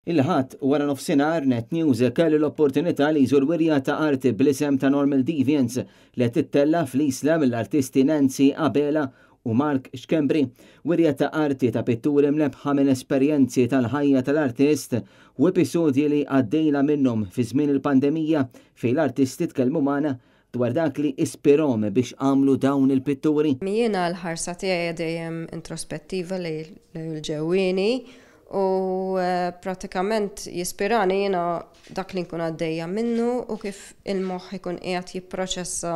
Il-Ħadd wara nofsinhar Net News kellu l-opportunità li jżur wirja ta' arti bl-isem ta' Normal Deviants li qed tittella' fl-Isla mill-artisti Nancy Abela u Mark Schembri. Wirja ta' arti ta' pitturi mnebbħa minn esperjenzi tal-ħajja tal-artist u episodji li għaddejna minnhom fi żmien il-pandemija fejn l-artisti tkellmu magħna dwar dak li ispirhom biex għamlu dawn il-pitturi. Jiena l-ħarsa tiegħi dejjem introspettiva lejn il-ġewwieni u pratikament jispirani jiena dak li nkun għaddejja minnu u kif il-moħħ ikun qiegħed jipproċessa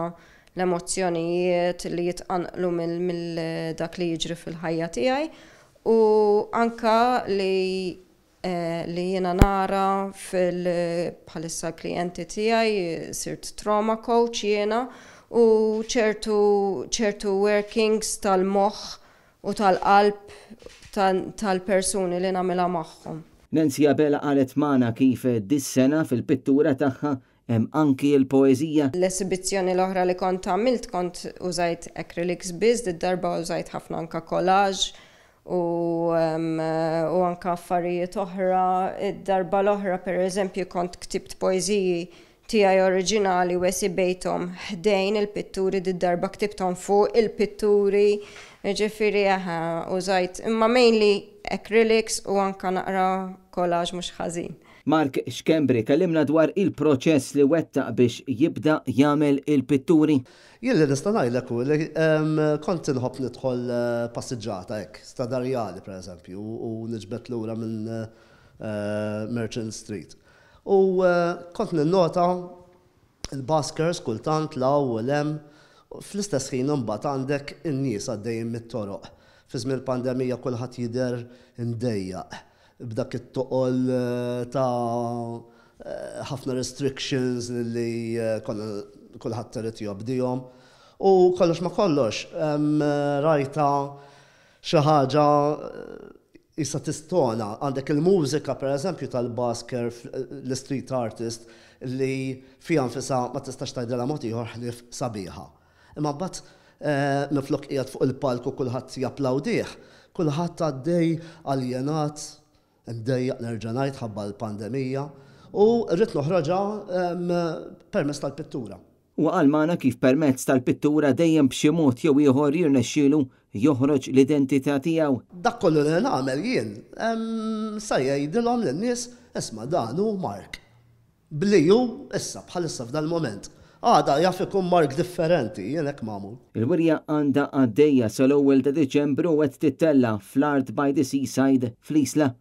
l-emozzjonijiet li jitqanqlu mill dak li jiġri fil-ħajja tiegħi u anka li li jiena nara fil bħalissa l-klijenti tiegħi sirt trauma coach jiena u ċertu ċertu workings tal-moħħ u tal-qalb tal-persuni li nagħmilha magħhom. Nancy Abela qalet magħna kif dis-sena fil-pittura tagħha hemm anki l-poeżija. L-esibizzjoni l-oħra li kont għamilt kont użajt acrylics biss, did-darba użajt ħafna anka collage u, u anka affarijiet oħra. Id-darba l-oħra per eżempju kont ktibt poeżiji tiegħi oriġinali u esibejthom ħdejn il-pitturi, did-darba ktibthom fuq il-pitturi, ġifieri eħe, użajt imma mainly acrylics u anka naqra collage mhux ħażin. Mark Schembri kellimna dwar il-proċess li wettaq biex jibda jagħmel il-pitturi. Jien li nista' ngħidlek hu li kont inħobb nidħol passiġġata hekk, Strada Rjali pereżempju, u niġbed lura minn Merchant Street. U kont ninnota l-buskers kultant 'l hawn u 'l hemm. Fl-istess ħin imbagħad għandek in-nies għaddejjin mit-toroq. Fi żmien il-pandemija kulħadd jidher imdejjaq. b'dak it-toqol ta' ħafna restrictions li konna kulħadd irid jobdihom. U kollox ma kollox, rajta xi ħaġa qisha tistona. Għandek il-mużika pereżempju tal-busker, l-street artist li fiha nfisha ma tistax tgħidilha mod ieħor ħlief sabiħa. Imma mbagħad minflok qiegħed fuq il-palk u kulħadd japplawdih, kulħadd għaddej aljenat, imdejjaq nerġa' ngħid ħabba l-pandemija, u rrid noħroġha permezz tal-pittura. Huwa qal magħna kif permezz tal-pittura dejjem b'xi mod jew ieħor jirnexxielu joħroġ l-identità tiegħu. Dak kollu li nagħmel jien sa jgħidilhom lin-nies, isma' dan hu Mark. B'li hu issa, bħalissa f'dal-mument. Għada jaf ikun Mark differenti, jien hekk magħmul. Il-wirja għandha għaddejja sal-ewwel ta' Diċembru u qed tittella' fl-Art by the Seaside fl-Isla.